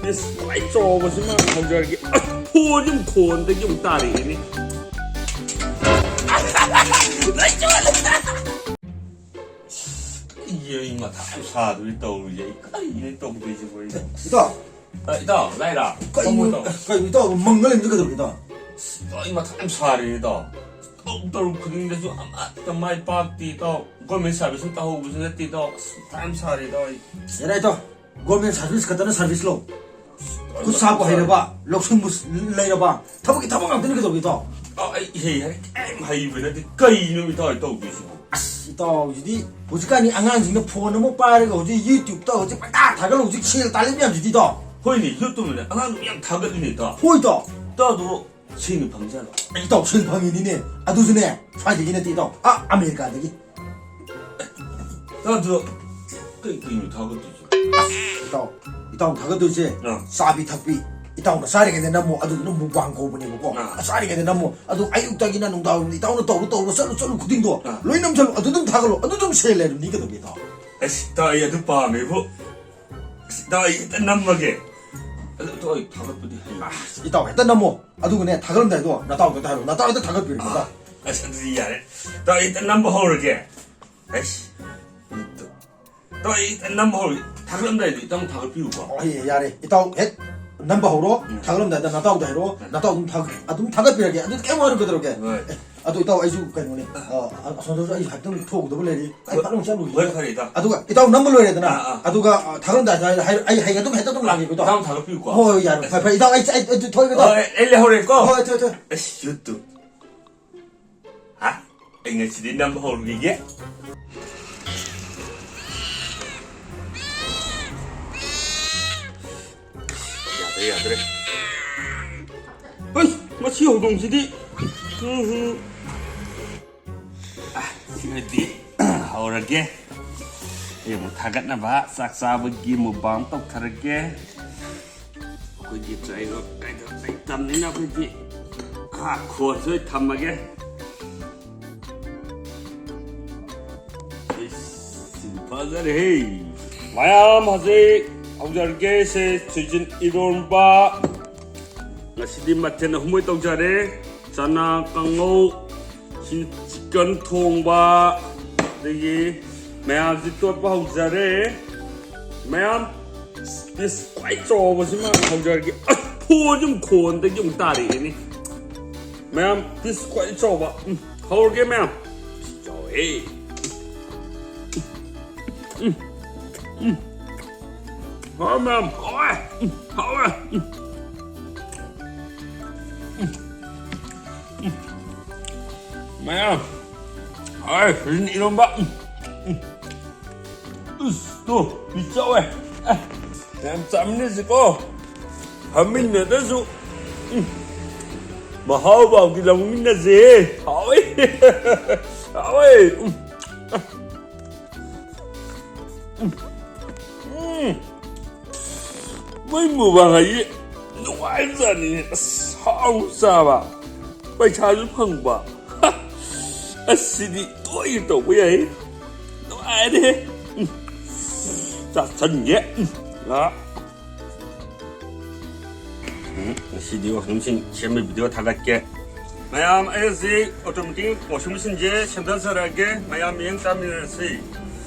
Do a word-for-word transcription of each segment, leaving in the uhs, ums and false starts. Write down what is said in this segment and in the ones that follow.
ꯑꯁ, ꯈ꯭ꯋꯥꯏ ꯆꯥꯎꯕꯁꯤꯃ ꯍꯧꯖꯔꯒꯦ꯫ ꯑꯁ, ꯐꯣꯟꯁꯤ ꯑꯃꯨꯛ ꯈꯣꯟꯗꯒꯤ ꯑꯃꯨꯛ ꯇꯥꯔꯛꯑꯦꯅꯦ꯫ ꯑꯩ, ꯑꯩ ꯃꯊꯥ ꯌꯥꯝ ꯁꯥꯗꯣꯔꯤ ꯇꯧꯔꯤꯁꯦ꯫ ꯑꯩ ꯀꯔꯤꯅꯣ ꯇꯧꯗꯣꯏꯁꯤꯕꯣ ꯑꯩ? ꯏꯇꯥꯎ꯫ ꯑ, ꯏꯇꯥꯎ, ꯂꯥꯏꯔꯥ? ꯀꯩꯅꯣ, ꯐꯝꯃꯣ, ꯏꯇꯥꯎ꯫ ꯀꯩꯅꯣ ꯏꯇꯥꯎ, ꯃꯪꯉ ꯂꯩꯕꯗꯨ ꯀꯩꯗꯧꯔꯒꯦ ꯏꯇꯥꯎ? ꯑꯁ, ꯏꯇꯥꯎ, ꯑꯩ ꯃꯊꯥ ꯌꯥꯝ ꯁꯥꯔꯦ, ꯏꯇꯥꯎ꯫ ꯇꯧ, ꯇꯧꯔꯨ ꯈꯨꯗꯤꯡꯗꯁꯨ ꯑꯃꯠꯇ ꯃꯥꯏ ꯄꯥꯛꯇꯦ, ꯏꯇꯥꯎ꯫ ꯒꯣꯔꯃꯦꯟ ꯁꯥꯔꯚꯤꯁ ꯑꯃ ꯇꯧꯍꯧꯕꯁꯨ ꯅꯠꯇꯦ, ꯏꯇꯥꯎ꯫ ꯑꯁ, ꯃꯊꯥ ꯌꯥꯝ ꯁꯥꯔꯦ, ꯏꯇꯥꯎ, ꯑꯩ꯫ ꯌꯥꯔꯦ, ꯏꯇꯥꯎ꯫ ꯒꯣꯔꯃꯦꯟ ꯁꯥꯔꯚꯤꯁ ꯈꯛꯇꯅ ꯁꯥꯔꯚꯤꯁ ꯂꯣ? ꯈꯨꯠ ꯁꯥꯕꯨ ꯍꯩꯔꯕ, ꯂꯧꯁꯤꯡꯕꯨ ꯂꯩꯔꯕ, ꯊꯕꯛꯀꯤ ꯊꯕꯛ ꯉꯥꯛꯇꯅꯤ ꯀꯩꯗꯧꯔꯒꯦ, ꯏꯇꯥꯎ? ꯏꯇꯥꯎ, ꯑꯩ ꯏꯍꯩ ꯍꯩ ꯀꯩꯝ ꯍꯩꯕ ꯅꯠꯇꯦ꯫ ꯀꯩꯅꯣ, ꯏꯇꯥꯎ, ꯑꯩ ꯇꯧꯗꯣꯏꯁꯤꯕꯣ? ꯑꯁ, ꯏꯇꯥꯎꯁꯤꯗꯤ ꯍꯧꯖꯤꯛꯀꯥꯟꯗꯤ ꯑꯉꯥꯡꯁꯤꯡꯅ ꯐꯣꯟ ꯑꯃ ꯄꯥꯏꯔꯒ ꯍꯧꯖꯤꯛ YouTube-ꯇ ꯍꯧꯖꯤꯛ ꯄꯪꯊꯥ ꯊꯥꯒꯠꯂ ꯍꯧꯖꯤꯛ ꯁꯦꯜ ꯇꯥꯜꯂꯤ ꯃꯌꯥꯝꯁꯤꯗꯤ, ꯏꯇꯥꯎ꯫ ꯍꯣꯏꯅꯦ, YouTube-ꯅꯅꯦ ꯑꯉꯥꯡꯗꯨ ꯌꯥꯝ ꯊꯥꯒꯠꯂꯤꯅꯦ, ꯏꯇꯥꯎ꯫ ꯍꯣꯏ, ꯏꯇꯥꯎ꯫ ꯏꯇꯥꯎ, ꯑꯗꯨꯕꯨ ꯁꯦꯟꯒ ꯐꯪꯖꯥꯠꯂꯣ? ꯑꯩ, ꯏꯇꯥꯎ, ꯁꯦꯜ ꯐꯪꯉꯤꯅꯤꯅꯦ꯫ ꯑꯗꯨꯁꯨꯅꯦ, ꯁ꯭ꯋꯥꯏꯗꯒꯤ ꯅꯠꯇꯦ, ꯏꯇꯥꯎ, ꯑꯥ, ꯑꯃꯦꯔꯤꯀꯥꯗꯒꯤ꯫ ꯏꯇꯥꯎ, ꯑꯗꯨ ꯀꯩ, ꯀꯩꯅꯣ ꯊꯥꯒꯠꯇꯣꯏꯁꯦ? ꯏꯇꯥꯎ, ꯏꯇꯥꯎ ꯊꯥꯒꯠꯇꯣꯏꯁꯦ, ꯑꯥ꯫ ꯆꯥꯕꯤ ꯊꯛꯄꯤ, ꯏꯇꯥꯎꯅ ꯆꯥꯔꯤꯉꯩꯗ ꯅꯝꯃꯣ, ꯑꯗꯨꯗꯨꯅ mukbang ꯀꯧꯕꯅꯦꯕꯀꯣ꯫ ꯑꯥ꯫ ꯆꯥꯔꯤꯉꯩꯗ ꯅꯝꯃꯣ, ꯑꯗꯨ ꯑꯌꯨꯛꯇꯒꯤꯅ ꯅꯨꯡꯗꯥꯡ ꯏꯇꯥꯎꯅ ꯇꯧꯔꯨ, ꯇꯧꯔꯨ, ꯆꯠꯂꯨ, ꯆꯠꯂꯨ ꯈꯨꯗꯤꯡꯗꯣ, ꯑꯥ꯫ ꯂꯣꯏ ꯅꯝꯁꯜꯂꯨ, ꯑꯗꯨ ꯑꯗꯨꯝ ꯊꯥꯒꯠꯂꯣ, ꯑꯗꯨ ꯑꯗꯨꯝ ꯁꯦꯜ ꯂꯩꯔꯝꯅꯤ ꯀꯩꯗꯧꯒꯦ, ꯏꯇꯥꯎ? ꯑꯁ, ꯏꯇꯥꯎ, ꯑꯩ ꯑꯗꯨ ꯄꯥꯝꯃꯦꯕꯨ꯫ ꯑꯁ, ꯏꯇꯥꯎ, ꯑꯩ ꯍꯦꯛꯇ ꯅꯝꯃꯒꯦ꯫ ꯑꯗꯨ, ꯏꯇꯥꯎ, ꯑꯩ ꯊꯥꯒꯠꯄꯗꯤ ꯍꯩ꯫ ꯑꯁ, ꯏꯇꯥꯎ, ꯍꯦꯛꯇ ꯅꯝꯃꯣ꯫ ꯑꯗꯨꯒꯅꯦ, ꯊꯥꯒꯠꯂꯝꯗꯥꯏꯗꯣ ꯅꯇꯥꯎꯗ ꯍꯥꯏꯔꯣ, ꯅꯇꯥꯎ ꯍꯦꯛꯇ ꯊꯥꯒꯠꯄꯤꯔꯣ, ꯏꯇꯥꯎ꯫ ꯑꯁ, ꯑꯗꯨꯗꯤ ꯌꯥꯔꯦ꯫ ꯏꯇꯥꯎ, ꯑꯩ ꯍꯦꯛꯇ ꯅꯝꯕ ꯍꯧꯔꯒꯦ꯫ ꯑꯁ, ꯏꯇꯥꯎ, ꯑꯩ ꯍꯦꯛꯇ ꯅꯝꯕ ꯍꯧꯔꯒꯦ꯫ ꯊꯥꯒꯠꯂꯝꯗꯥꯏꯗꯣ ꯏꯇꯥꯎ ꯊꯥꯒꯠꯄꯤꯌꯨꯀꯣ꯫ ꯑꯣ, ꯍꯣꯏ, ꯌꯥꯔꯦ꯫ ꯏꯇꯥꯎ ꯍꯦꯛ ꯅꯝꯕ ꯍꯧꯔꯣ, ꯎꯝ꯫ ꯊꯥꯒꯠꯂꯝꯗꯥꯏꯗ ꯅꯇꯥꯎꯗ ꯍꯥꯏꯔꯣ, ꯎꯝ꯫ ꯅꯇꯥꯎ ꯑꯗꯨꯝ ꯊꯥꯒꯠ-, ꯑꯗꯨꯝ ꯊꯥꯒꯠꯄꯤꯔꯒꯦ꯫ ꯑꯗꯨꯗꯤ ꯀꯩꯝ ꯋꯥꯔꯨ ꯀꯩꯗꯧꯔꯒꯦ? ꯍꯣꯏ꯫ ꯑꯦ, ꯑꯗꯣ ꯏꯇꯥꯎ, ꯑꯩꯁꯨ ꯀꯩꯅꯣꯅꯦ, ꯑ, ꯑ, ꯑꯁꯣꯝꯗꯁꯨ ꯑꯩ ꯍꯥꯏꯐꯦꯠꯇꯪ ꯊꯣꯛꯎꯒꯗꯕ ꯂꯩꯔꯤ꯫ ꯑꯩ ꯐꯠ ꯂꯥꯎ ꯆꯠꯂꯨꯈꯤꯒꯦ꯫ ꯍꯣꯏ, ꯐꯔꯦ, ꯏꯇꯥꯎ꯫ ꯑꯗꯨꯒ ꯏꯇꯥꯎ ꯅꯝꯕ ꯂꯣꯏꯔꯦꯗꯅ, ꯑꯥ, ꯑꯥ꯫ ꯑꯗꯨꯒ, ꯑ, ꯊꯥꯒꯠꯂꯝꯗꯥꯏꯗ ꯍꯥꯏ-, ꯑꯩ ꯍꯌꯦꯡ ꯑꯗꯨꯝ ꯍꯦꯛꯇ ꯑꯗꯨꯝ ꯂꯥꯛꯀꯦꯀꯣ, ꯏꯇꯥꯎ꯫ ꯏꯇꯥꯎ ꯊꯥꯒꯠꯄꯤꯌꯨꯀꯣ꯫ ꯍꯣꯏ, ꯍꯣꯏ, ꯌꯥꯔꯦ꯫ ꯐꯔꯦ, ꯐꯔꯦ, ꯏꯇꯥꯎ, ꯑꯩ, ꯑꯩ, ꯑꯩ ꯊꯣꯛꯑꯒꯦ, ꯏꯇꯥꯎ꯫ ꯍꯣꯏ, ꯑꯩ ꯂꯩꯍꯧꯔꯦꯀꯣ꯫ ꯍꯣꯏ, ꯊꯣꯏ, ꯊꯣꯏ꯫ ꯑꯁ, YouTube꯫ ꯍꯥ? ꯑꯩ ꯉꯁꯤꯗꯤ ꯅꯝꯕ ꯍꯧꯔꯨꯈꯤꯒꯦ꯫ ꯌꯥꯗ꯭ꯔꯦ, ꯌꯥꯗ꯭ꯔꯦ꯫ ꯑꯁ, ꯃꯁꯤ ꯍꯧꯗꯣꯡꯁꯤꯗꯤ꯫ ꯎꯝ, ꯎꯝ꯫ ꯑ, ꯁꯤꯃꯗꯤ ꯍꯧꯔꯒꯦ꯫ ꯑꯩ ꯑꯃꯨꯛ ꯊꯥꯒꯠꯅꯕ ꯆꯥꯛ ꯆꯥꯕꯒꯤ mukbang ꯇꯧꯊꯔꯒꯦ꯫ ꯑꯩꯈꯣꯏꯒꯤ ꯇ꯭ꯔꯥꯏꯕꯦꯜ ꯀꯩꯗ ꯂꯩꯇꯕꯅꯤꯅ ꯑꯩꯈꯣꯏꯗꯤ ꯈꯥ ꯈꯣꯟꯁꯨ ꯑꯩ ꯊꯝꯃꯒꯦ꯫ ꯏꯁ, ꯁꯤꯗꯤ ꯐꯖꯔꯦꯍꯦ꯫ ꯃꯌꯥꯝ ꯍꯧꯖꯤꯛ ꯍꯧꯖꯔꯒꯦ꯫ ꯁꯦ ꯁꯣꯏꯖꯤꯟ ꯏꯔꯣꯟꯕ꯫ ꯉꯁꯤꯗꯤ ꯃꯊꯦꯜ ꯑꯍꯨꯝ ꯑꯣꯏ ꯇꯧꯖꯔꯦ꯫ ꯆꯅꯥ ꯀꯥꯡꯉꯧ, ꯁꯤ ꯆꯤꯛꯀꯟ ꯊꯣꯡꯕ, ꯑꯗꯒꯤ ꯃꯌꯥꯝꯁꯤ ꯇꯣꯠꯄ ꯍꯧꯖꯔꯦ꯫ ꯃꯌꯥꯝ ꯄꯤꯁ ꯈ꯭ꯋꯥꯏ ꯆꯥꯎꯕꯁꯤꯃ ꯍꯧꯖꯔꯒꯦ꯫ ꯑꯁ, ꯐꯣꯟꯁꯦ ꯑꯃꯨꯛ ꯈꯣꯟꯗꯒꯤ ꯑꯃꯨꯛ ꯇꯥꯔꯛꯑꯦꯅꯦ꯫ ꯃꯌꯥꯝ ꯄꯤꯁ ꯈ꯭ꯋꯥꯏ ꯆꯥꯎꯕ꯫ ꯎꯝ, ꯍꯧꯔꯒꯦ ꯃꯌꯥꯝ꯫ ꯆꯥꯎꯋꯦ꯫ ꯎꯝ, ꯎꯝ꯫ ꯍꯥꯎꯋꯦ ꯃꯌꯥꯝ, ꯍꯥꯎꯋꯦ꯫ ꯎꯝ, ꯍꯥꯎꯋꯦ꯫ ꯎꯝ꯫ ꯎꯝ꯫ ꯎꯝ꯫ ꯃꯌꯥꯝ꯫ ꯍꯥꯎꯋꯦ, ꯁꯣꯏꯖꯤꯟ ꯏꯔꯣꯝꯕ꯫ ꯎꯝ꯫ ꯎꯝ꯫ ꯎꯁ, ꯇꯨ, ꯃꯤ ꯆꯥꯎꯋꯦ꯫ ꯑꯦ, ꯃꯌꯥꯝ ꯆꯥꯃꯤꯟꯅꯁꯤꯀꯣ꯫ ꯐꯝꯃꯤꯟꯅꯗꯁꯨ꯫ ꯎꯝ꯫ ꯃꯍꯥꯎ ꯐꯥꯎꯗꯤ ꯂꯧꯃꯤꯟꯅꯁꯦ꯫ ꯍꯥꯎꯋꯦ꯫ ꯍꯥꯎꯋꯦ꯫ ꯎꯝ꯫ ꯎꯝ꯫ ꯃꯣꯏ ꯃꯨꯛꯕꯥꯡ ꯍꯥꯏꯁꯦ ꯅꯨꯡꯉꯥꯏꯕꯖꯥꯠꯅꯤꯅꯦ꯫ ꯑꯁ, ꯍꯥꯎꯅ ꯆꯥꯕ, ꯄꯩꯁꯥꯁꯨ ꯐꯪꯕ꯫ ꯑꯁ, ꯁꯤꯗꯤ ꯇꯣꯏꯅ ꯇꯧꯕ ꯌꯥꯏ꯫ ꯅꯨꯡꯉꯥꯏꯔꯦꯍꯦ꯫ ꯎꯝ꯫ ꯆꯥꯁꯟꯒꯦ꯫ ꯎꯝ꯫ ꯑ꯫ ꯎꯝ, ꯉꯁꯤꯗꯤ washing machine ꯁꯦꯝꯕꯒꯤ video ꯊꯥꯒꯠꯀꯦ꯫ ꯃꯌꯥꯝ, ꯑꯩ ꯍꯧꯖꯤꯛ automatic washing machineꯁꯦ ꯁꯦꯝꯊꯖꯔꯛꯑꯒꯦ, ꯃꯌꯥꯝ ꯃꯤꯠꯌꯦꯡ ꯇꯥꯃꯤꯟꯅꯔꯁꯤ꯫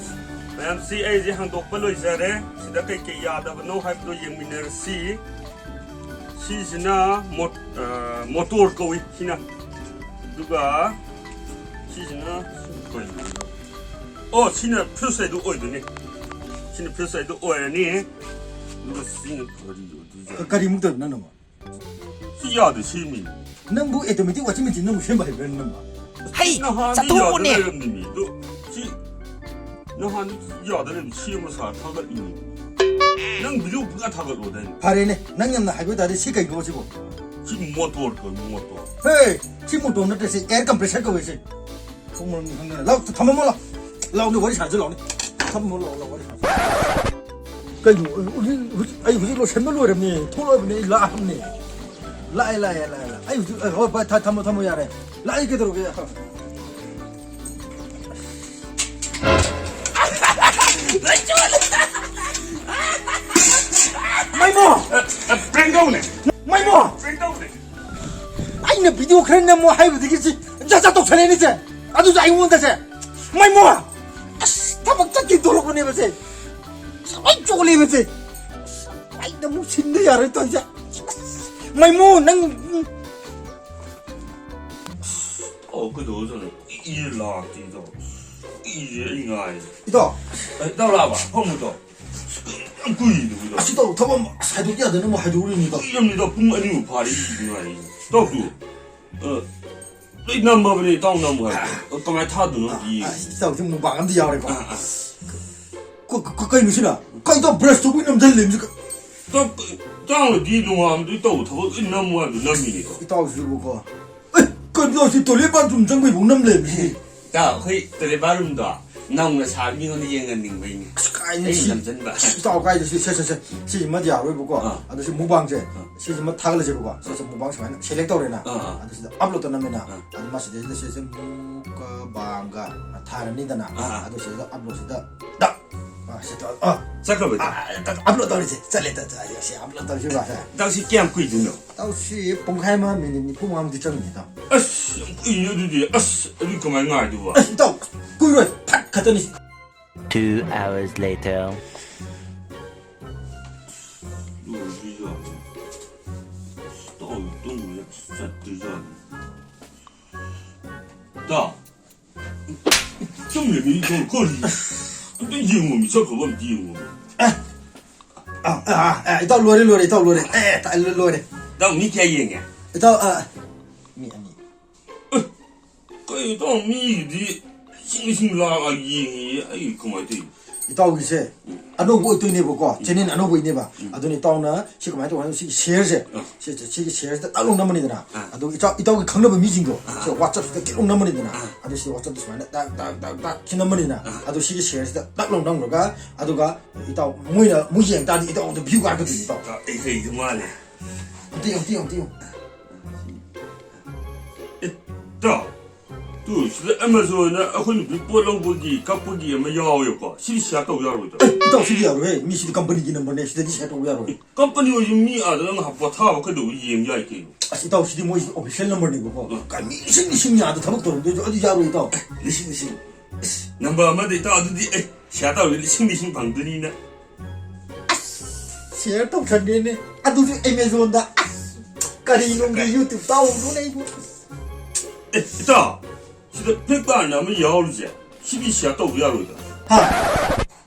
ꯃꯌꯥꯝꯁꯤ ꯑꯩꯁꯦ ꯍꯥꯡꯗꯣꯛꯄ ꯂꯣꯏꯖꯔꯦ꯫ ꯁꯤꯗ ꯀꯩꯀꯩ ꯌꯥꯗꯕꯅꯣ ꯍꯥꯏꯕꯗꯣ ꯌꯦꯡꯃꯤꯟꯅꯔꯁꯤ꯫ ꯁꯤꯁꯤꯅ ꯃꯣꯠ-, ꯑ, motor ꯀꯧꯏ ꯁꯤꯅ꯫ ꯑꯗꯨꯒ ꯁꯤꯁꯤꯅ ꯀꯩꯅꯣ? ꯑꯣ, ꯁꯤꯅ fuse ꯍꯥꯏꯗꯣ ꯑꯣꯏꯗꯣꯏꯅꯤ꯫ ꯁꯤꯅ fuse ꯍꯥꯏꯗꯣ ꯑꯣꯏꯔꯅꯤ꯫ ꯑꯗꯨꯒ ꯁꯤꯅ ꯀꯔꯤ ꯑꯣꯏꯗꯣꯏꯖꯥꯠꯅꯣ? ꯀ-, ꯀꯔꯤꯃꯨꯛ ꯇꯧꯔꯤꯅꯣ ꯅꯪꯅ? ꯁꯤ ꯌꯥꯗꯦ, ꯁꯦꯝꯃꯤ꯫ ꯅꯪꯕꯨ automatic washing machine ꯅꯪꯕꯨ ꯁꯦꯝꯕ ꯍꯩꯕ꯭ꯔꯥ ꯅꯪꯕꯨ? ꯍꯩ, ꯅꯍꯥꯟꯗꯤ ꯆꯠꯊꯣꯛꯎꯅꯦ꯫ ꯌꯥꯗ ꯂꯩꯔꯝꯃꯤꯅꯤ꯫ ꯑꯗꯣ ꯁꯤ ꯅꯍꯥꯟꯗꯤ ꯌꯥꯗ ꯂꯩꯔꯝꯃꯤ, ꯁꯦꯝꯃ ꯁꯥꯔ ꯊꯥꯒꯠꯂꯤꯅꯤ꯫ ꯅꯪ video ꯄꯨꯡꯊꯥ ꯊꯥꯒꯠꯂꯣꯗꯥꯏꯅꯦ꯫ ꯐꯔꯦꯅꯦ, ꯅꯪ ꯌꯥꯝꯅ ꯍꯥꯏꯕ ꯇꯥꯔꯗꯤ ꯁꯤ ꯀꯩꯅꯣ ꯁꯤꯕꯣ? ꯁꯤ motor ꯀꯧꯏ, motor꯫ ꯍꯦ, ꯁꯤ motor ꯅꯠꯇꯦ, ꯁꯤ air compressor ꯀꯧꯏ ꯁꯤ꯫ ꯈꯪꯕ꯭ꯔꯣ ꯃꯤ ꯈꯪꯗꯅ? ꯂꯥꯎ, ꯊꯝꯃꯝꯃꯣ ꯂꯥꯎ꯫ ꯂꯥꯎꯅꯦ, ꯋꯥꯔꯤ ꯁꯥꯟꯅꯁꯤ ꯂꯥꯎꯅꯦ꯫ ꯊꯝꯃꯝꯃꯣ ꯂꯥꯎ, ꯂꯥꯎ, ꯋꯥꯔꯤ ꯁꯥꯟꯅꯁꯤ꯫ ꯀꯩꯅꯣ? ꯍꯧꯖꯤꯛ, ꯍꯧꯖꯤꯛ, ꯑꯩ ꯍꯧꯖꯤꯛ ꯂꯣꯏꯁꯟꯕ ꯂꯣꯏꯔꯕꯅꯦ꯫ ꯊꯣꯛꯂꯛꯑꯕꯅꯦ, ꯑꯩ ꯂꯥꯛꯑꯕꯅꯦ꯫ ꯂꯥꯛꯑꯦ, ꯂꯥꯛꯑꯦ, ꯂꯥꯛꯑꯦ, ꯂꯥꯛꯑꯦ꯫ ꯑꯩ ꯍꯧꯖꯤꯛ, ꯑ, ꯍꯣꯏ, ꯚꯥꯏ, ꯊ-, ꯊꯝꯃꯣ, ꯊꯝꯃꯣ, ꯌꯥꯔꯦ꯫ ꯂꯥꯛꯑꯦ, ꯀꯩꯗꯧꯔꯒꯦ? ꯃꯥꯏꯃꯣ! ꯑ, ꯑ, prank ꯇꯧꯅꯦ꯫ ꯃꯥꯏꯃꯣ! Prank ꯇꯧꯅꯦ꯫ ꯑꯩꯅ video ꯈꯔ ꯅꯝꯃꯣ ꯍꯥꯏꯕꯗꯒꯤ ꯁꯤ ꯖꯥꯠ ꯖꯥꯠ ꯇꯧꯁꯜꯂꯛꯑꯦꯅꯦ ꯁꯦ꯫ ꯑꯗꯨꯁꯨ ꯑꯩꯉꯣꯟꯗ ꯁꯦ꯫ ꯃꯥꯏꯃꯣ! ꯑꯁ, ꯊꯕꯛ ꯆꯠꯀꯦ ꯊꯣꯛꯂꯛꯄꯅꯦꯕ ꯁꯦ꯫ ꯑꯁ, ꯂꯣꯏ ꯆꯣꯠꯂꯦꯕ ꯁꯦ꯫ ꯑꯁ, ꯑꯩꯅ ꯑꯃꯨꯛ ꯁꯤꯟꯗ ꯌꯥꯔꯣꯏ ꯇꯧꯔꯤꯁꯦ꯫ ꯑꯁ, ꯃꯥꯏꯃꯣ, ꯅꯪ, ꯎꯝ꯫ ꯑꯣ, ꯀꯩꯗꯧꯔꯖꯥꯠꯅꯣ? ꯀꯨꯏꯔꯦ ꯂꯥꯛꯇꯦ, ꯏꯇꯥꯎ꯫ ꯀꯨꯏꯔꯦ ꯑꯩ ꯉꯥꯏꯔꯤꯁꯦ꯫ ꯏꯇꯥꯎ꯫ ꯑꯦ, ꯏꯇꯥꯎ ꯂꯥꯛꯑꯕ? ꯐꯝꯃꯨ, ꯏꯇꯥꯎ꯫ ꯌꯥꯝ ꯀꯨꯏꯔꯦ, ꯏꯇꯥꯎ꯫ ꯑꯁ, ꯏꯇꯥꯎ, ꯊꯕꯛ ꯑꯃ, ꯑꯁ, ꯍꯥꯏꯗꯣꯛ ꯌꯥꯗꯅ ꯑꯃꯨꯛ ꯍꯥꯏꯗꯣꯛꯎꯔꯤꯅꯤ, ꯏꯇꯥꯎ꯫ ꯀꯨꯏꯔꯕꯅꯤ, ꯏꯇꯥꯎ, ꯄꯨꯡ ꯑꯅꯤꯃꯨꯛ ꯐꯥꯔꯦ ꯉꯥꯏꯔꯤꯁꯦ꯫ ꯏꯇꯥꯎꯁꯨ, ꯑ, ꯂꯣꯏ ꯅꯝꯃꯕꯅꯦ, ꯏꯇꯥꯎ ꯅꯝꯃꯨ ꯍꯥꯏꯕ꯫ ꯑ, ꯀꯃꯥꯏꯅ ꯊꯥꯗꯣꯏꯅꯣ ꯑꯝꯇ ꯌꯦꯡꯒꯦ꯫ ꯑ, ꯏꯇꯥꯎꯁꯦ ꯃꯨꯛꯕꯥꯡ ꯑꯝꯗ ꯌꯥꯎꯔꯦꯀꯣ꯫ ꯑ, ꯑ꯫ ꯀ-, ꯀ-, ꯀ-, ꯀꯩꯅꯣ ꯁꯤꯅ? ꯀꯩ ꯏꯇꯥꯎ brush ꯇꯧꯕꯩ ꯅꯝꯁꯤꯜꯂꯦ ꯃꯁꯤ ꯀ-, ꯏꯇꯥꯎ, ꯏꯇꯥꯎꯅꯗꯤ ꯅꯣꯡꯉꯥꯟꯕꯗꯩ ꯇꯧꯕ ꯊꯕꯛ ꯂꯣꯏ ꯅꯝꯃꯨ ꯍꯥꯏꯕꯗꯣ ꯅꯝꯃꯤꯅꯦ꯫ ꯏꯇꯥꯎꯁꯤꯕꯨꯀꯣ꯫ ꯑꯦ, ꯀꯩꯅꯣ ꯇꯧꯁꯤ, toilet bathroom ꯆꯪꯕꯩ ꯐꯥꯎ ꯅꯝ ꯂꯩꯔꯝꯃꯤꯁꯤꯗꯤ꯫ ꯏꯇꯥꯎ, ꯑꯩꯈꯣꯏ toilet bathroomꯗꯣ ꯅꯧꯅ ꯁꯥꯕ ꯃꯤꯉꯣꯟꯗ ꯌꯦꯡꯍꯟꯅꯤꯡꯕꯩꯅꯦ꯫ ꯑꯁ, ꯀꯥꯏꯗꯩ ꯑꯩꯅ ꯁꯤ-, ꯅꯝꯁꯤꯟꯕ꯫ ꯏꯇꯥꯎ, ꯀꯥꯏꯗꯩ ꯁꯤ-, ꯁꯦ, ꯁꯦ, ꯁꯦ, ꯁꯤꯁꯤꯃꯗꯤ ꯌꯥꯔꯣꯏꯕꯀꯣ꯫ ꯑꯥ꯫ ꯑꯗꯣ ꯁꯤ ꯃꯨꯛꯕꯥꯡꯁꯦ, ꯑꯥ꯫ ꯁꯤꯁꯤꯃ ꯊꯥꯒꯠꯂꯁꯦꯕꯀꯣ꯫ ꯁꯤꯁꯦ ꯃꯨꯛꯕꯥꯡ ꯁꯨꯃꯥꯏꯅ select ꯇꯧꯔꯦꯅ꯫ ꯑꯥ, ꯑꯥ꯫ ꯑꯗꯣ ꯁꯤꯗ uploadꯇ ꯅꯝꯃꯦꯅ꯫ ꯑꯥ꯫ ꯑꯗꯣ ꯃꯥ ꯁꯤꯗꯩꯁꯤꯗ ꯁꯤꯁꯦ ꯃꯨꯛꯕꯥꯡꯒ ꯊꯥꯔꯅꯤꯗꯅ꯫ ꯑꯥ, ꯑꯥ꯫ ꯑꯗꯣ ꯁꯤꯗ uploadꯁꯤꯗ ꯇꯛ꯫ ꯑꯥ, ꯁꯤ ꯇꯧ-, ꯑꯥ꯫ ꯆꯠꯈ꯭ꯔꯕ ꯏꯇꯥꯎ? ꯑꯥ, ꯇꯛ, upload ꯇꯧꯔꯤꯁꯦ꯫ ꯆꯠꯂꯦ, ꯇꯛ, ꯇꯛ, ꯁꯤ upload ꯇꯧꯔꯤꯁꯦ ꯕꯥ, ꯁꯦ꯫ ꯏꯇꯥꯎ, ꯁꯤ ꯀꯌꯥꯝ ꯀꯨꯏꯗꯣꯏꯅꯣ? ꯏꯇꯥꯎ, ꯁꯤ ꯄꯨꯡꯈꯥꯏ ꯑꯃ ꯃꯤꯅꯤꯠ ꯅꯤꯐꯨ ꯃꯉꯥꯃꯨꯛꯇꯤ ꯆꯪꯅꯤ, ꯏꯇꯥꯎ꯫ ꯑꯁ, ꯌꯥꯝ ꯀꯨꯏꯅꯦ ꯑꯗꯨꯗꯤ꯫ ꯑꯁ, ꯑꯗꯨꯗꯤ ꯀꯃꯥꯏꯅ ꯉꯥꯏꯗꯣꯏꯕ? ꯑꯁ, ꯏꯇꯥꯎ, ꯀꯨꯏꯔꯣꯏ꯫ ꯐꯠ ꯈꯛꯇꯅꯤ꯫ Two hours later. ꯂꯣꯏꯗ꯭ꯔꯤꯖꯥꯠꯂꯣ? ꯏꯇꯥꯎ, ꯇꯨꯝꯃꯨꯔꯦ꯫ ꯆꯠꯇ꯭ꯔꯤꯖꯥꯠꯂꯣ? ꯏꯇꯥꯎ꯫ ꯇꯨꯝ ꯂꯩꯔꯝꯃꯤ, ꯏꯇꯥꯎ, ꯀꯔꯤ? ꯑꯝꯇ ꯌꯦꯡꯉꯣꯃꯤ, ꯆꯠꯈ꯭ꯔꯕ ꯑꯝꯇ ꯌꯦꯡꯉꯣꯃꯤ꯫ ꯑꯦ, ꯑ, ꯑ, ꯑ, ꯏꯇꯥꯎ, ꯂꯣꯏꯔꯦ, ꯂꯣꯏꯔꯦ, ꯏꯇꯥꯎ, ꯂꯣꯏꯔꯦ꯫ ꯑꯦ, ꯇ-, ꯂꯣꯏꯔꯦ꯫ ꯏꯇꯥꯎ, ꯃꯤ ꯀꯌꯥ ꯌꯦꯡꯉꯦ? ꯏꯇꯥꯎ, ꯑ, ꯃꯤ ꯑꯅꯤ꯫ ꯑꯦ, ꯀꯩ ꯏꯇꯥꯎ, ꯃꯤꯒꯤꯗꯤ ꯂꯤꯁꯤꯡ ꯂꯤꯁꯤꯡ ꯂꯥꯛꯑ ꯌꯦꯡꯉꯤꯌꯦ, ꯑꯩ ꯀꯃꯥꯏ ꯇꯧꯔꯤꯅꯣ? ꯏꯇꯥꯎꯒꯤꯁꯦ ꯎꯝ꯫ ꯑꯅꯧꯕ ꯑꯣꯏꯗꯣꯏꯅꯦꯕꯀꯣ, ꯎꯝ꯫ Channel ꯑꯅꯧꯕꯩꯅꯦꯕ꯫ ꯎꯝ꯫ ꯑꯗꯨꯅ ꯏꯇꯥꯎꯅ ꯁꯤ ꯀꯃꯥꯏꯅ ꯇꯧꯕꯅꯣ? ꯁꯤꯒꯤ shareꯁꯦ, ꯑꯥ꯫ ꯁꯤ, ꯁꯤ, ꯁꯤꯒꯤ shareꯁꯤꯗ ꯇꯛ ꯂꯥꯎ ꯅꯝꯃꯅꯤꯗꯅ꯫ ꯑꯥ꯫ ꯑꯗꯨꯒ ꯏꯇꯥꯎ, ꯏꯇꯥꯎꯒꯤ ꯈꯪꯅꯕ ꯃꯤꯁꯤꯡꯗꯣ, ꯑꯥ꯫ ꯁꯤ WhatsAppꯁꯤꯗ ꯇꯛ ꯂꯥꯎ ꯅꯝꯃꯅꯤꯗꯅ꯫ ꯑꯥ꯫ ꯑꯗꯨ ꯁꯤ WhatsAppꯇ ꯁꯨꯃꯥꯏꯅ ꯇꯛ, ꯇꯛ, ꯇꯛ, ꯇꯛ ꯁꯤ ꯅꯝꯃꯅꯤꯗꯅ꯫ ꯑꯥ꯫ ꯑꯗꯨ ꯁꯤꯒꯤ shareꯁꯤꯗ ꯇꯛ ꯂꯥꯎ ꯅꯝꯈ꯭ꯔꯒ, ꯑꯗꯨꯒ ꯏꯇꯥꯎ, ꯃꯣꯏꯅ, ꯃꯣꯏ ꯌꯦꯡ ꯇꯥꯔꯗꯤ ꯏꯇꯥꯎꯗ view ꯀꯥꯔꯛꯀꯗꯣꯏꯅꯤ, ꯏꯇꯥꯎ꯫ ꯑꯥ, ꯑꯩ ꯍꯩꯗꯧ ꯃꯥꯜꯂꯦ꯫ ꯑꯝꯇ ꯌꯦꯡꯉꯨ, ꯑꯝꯇ ꯌꯦꯡꯉꯨ, ꯑꯝꯇ ꯌꯦꯡꯉꯨ꯫ ꯏꯇꯥꯎ꯫ ꯇꯨ, ꯁꯤꯗ ꯑꯦꯃꯥꯖꯣꯟꯅ ꯑꯩꯈꯣꯏ ꯅꯨꯄꯤ ꯄꯣꯠ ꯂꯧꯕꯒꯤ ꯀꯛꯄꯒꯤ ꯑꯃ ꯌꯥꯎꯋꯦꯕꯀꯣ, ꯁꯤꯗꯤ ꯁꯤꯌꯥꯔ ꯇꯧ ꯌꯥꯔꯣꯏꯗ꯭ꯔꯣ? ꯑꯦ, ꯏꯇꯥꯎ, ꯁꯤꯗꯤ ꯌꯥꯔꯣꯏꯍꯦ꯫ ꯃꯤ ꯁꯤꯗꯤ ꯀꯝꯄꯅꯤꯒꯤ ꯅꯝꯕꯔꯅꯦ, ꯁꯤꯗꯗꯤ ꯁꯤꯌꯥꯔ ꯇꯧꯕ ꯌꯥꯔꯣꯏ꯫ ꯀꯝꯄꯅꯤ ꯑꯣꯏꯔꯁꯨ ꯃꯤ ꯑꯥꯗ ꯉꯥꯏꯍꯥꯛ ꯄꯣꯊꯥꯕ ꯀꯩꯗꯧꯕ ꯌꯦꯡ ꯌꯥꯏ ꯀꯩꯅꯣ꯫ ꯑꯁ, ꯏꯇꯥꯎ, ꯁꯤꯗꯤ ꯃꯣꯏ ꯑꯣꯐꯤꯁꯤꯌꯦꯜ ꯅꯝꯕꯔꯅꯦꯕꯀꯣ꯫ ꯑ꯫ ꯀꯥꯏ ꯃꯤ ꯂꯤꯁꯤꯡ ꯂꯤꯁꯤꯡ ꯌꯥꯗ ꯊꯕꯛ ꯇꯧꯔꯝꯗꯣꯏꯁꯨ ꯑꯗꯨ ꯌꯥꯔꯣꯏ, ꯏꯇꯥꯎ꯫ ꯑꯦ, ꯂꯤꯁꯤꯡ ꯂꯤꯁꯤꯡ꯫ ꯑꯁ, ꯅꯝꯕꯔ ꯑꯃꯗ ꯏꯇꯥꯎ ꯑꯗꯨꯗꯤ ꯑꯩ ꯁꯤꯌꯥꯔ ꯇꯧꯔꯗꯤ ꯂꯤꯁꯤꯡ ꯂꯤꯁꯤꯡ ꯐꯪꯗꯣꯏꯅꯤꯅ꯫ ꯑꯁ, ꯁꯤꯌꯥꯔ ꯇꯧꯁꯟꯒꯦꯅꯦ꯫ ꯑꯗꯨꯁꯨ ꯑꯦꯃꯥꯖꯣꯟꯗ꯫ ꯑꯁ, ꯀꯔꯤ ꯅꯨꯡꯒꯤ ꯀꯥꯏ- ꯌꯨꯇ꯭ꯌꯨꯕ ꯇꯥꯎꯗꯣ ꯂꯩꯕꯣ꯫ ꯑꯦ, ꯏꯇꯥꯎ, ꯁꯤꯗ ꯐ꯭ꯂꯤꯞꯀꯥꯔꯠꯅ ꯑꯃ ꯌꯥꯎꯔꯤꯁꯦ, ꯁꯤꯗꯤ ꯁꯤꯌꯥꯔ ꯇꯧꯕ ꯌꯥꯔꯣꯏꯗ꯫ ꯍꯥ?